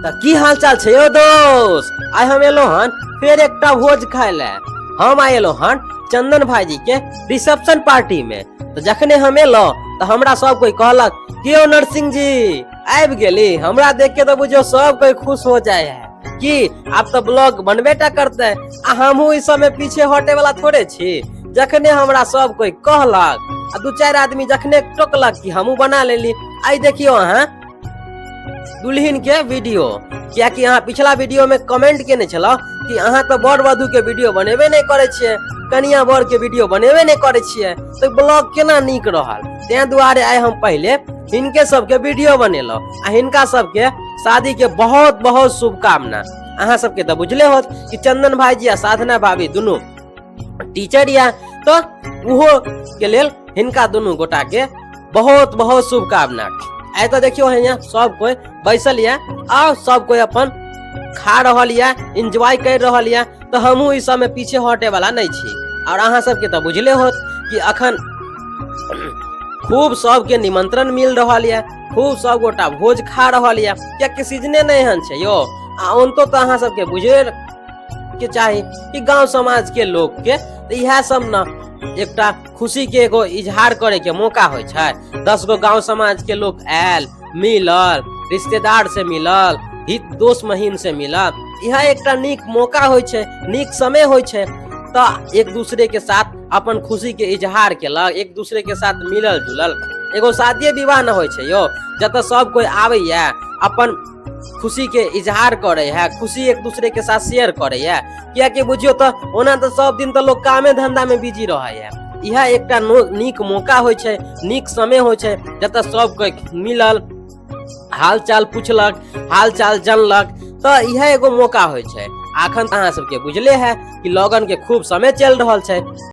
तऽ की हाल चाल छै यौ दोस्त? आइ हम एलहुँ हन फेर एकटा भोज खाय लए। हम आइ एलहुँ हन चंदन भाईजी के रिसेप्शन पार्टी में। तऽ जखने हम एलहुँ तऽ हमरा सब कोई कहलक कि यौ नरसिंह जी आबि गेली। हमरा देख के तऽ बुझियौ सब कोई खुश हो जाए है कि आब तऽ ब्लॉग बनबे टा करते, आ हमहूँ ई सब में पीछे हटे वाला थोड़े छी। जखने हमरा सब कोई कहलक आ दू चारि आदमी जखने टोकलक कि हमहूँ बना लेली। आइ देखियौ अहाँ दुल्हिन के वीडियो, कियाकि अहाँ पिछला वीडियो में कमेंट केने छलहुँ कि अहाँ तऽ वर वधु के वीडियो बनेबे नहि करै छियै, कनिया वर के वीडियो बनेबे नहि करै छियै, तऽ ब्लॉग केना नीक रहल। ताहि दुआरे आइ हम पहिले हिनके सबके वीडियो बनेलहुँ आ हिनका सबके शादी के बहुत बहुत शुभकामना। अहाँ सबके तऽ बुझले होत कि चंदन भाईजी आ साधना भाभी दुनू टीचर या, तऽ ओहो के लेल हिनका दुनू गोटा के बहुत बहुत शुभकामना। आइ तऽ देखियौ हियाँ सब कोइ बैसल यऽ आ सब कोइ अपन खा रहल यऽ, एंजॉय कर रहल यऽ, तऽ हमहूँ ई सबमे पीछे हटे वाला नहि छी। और अहाँ सबके तऽ बुझले होत कि अखन खूब सबके निमंत्रण मिल रहल यऽ, खूब सब गोटा भोज खा रहल यऽ, कियाकि सीजने नहि एहन छै यौ। आ ओनतो तऽ अहाँ सबके बुझे के चाही कि गांव समाज के लोग के तऽ इएह सब ने एकटा खुशी के एगो इजहार करे के मौका होइ छै। 10 गो गांव समाज के लोग आयल, मिलल, रिश्तेदार से मिलल, हित दोस्त महीम से मिलल, इएह एकटा नीक मौका होइ छै, नीक समय होइ छै। तऽ एक दूसरे के साथ अपन खुशी के इजहार केलक, एक दूसरे के साथ मिलल जुलल। एगो शादिये विवाह न होइ छै यौ, जतऽ सब कोइ आबैया अपन खुशी के इजहार करे है, खुशी एक दूसरे के साथ शेयर करे है। कियाकि बुझियौ तऽ ओना तऽ सब दिन तऽ लोग कामे धंधा में बिजी रहे है, इएह एकटा नीक मौका होइ छै, नीक समय होइ छै, जतऽ सब कोइ मिलल, हाल चाल पुछलक, हाल चाल जानलक, तऽ इएह एगो मौका होइ छै। अखन अहाँ सबके बुझले है कि लगन के खूब समय चलि रहल छै।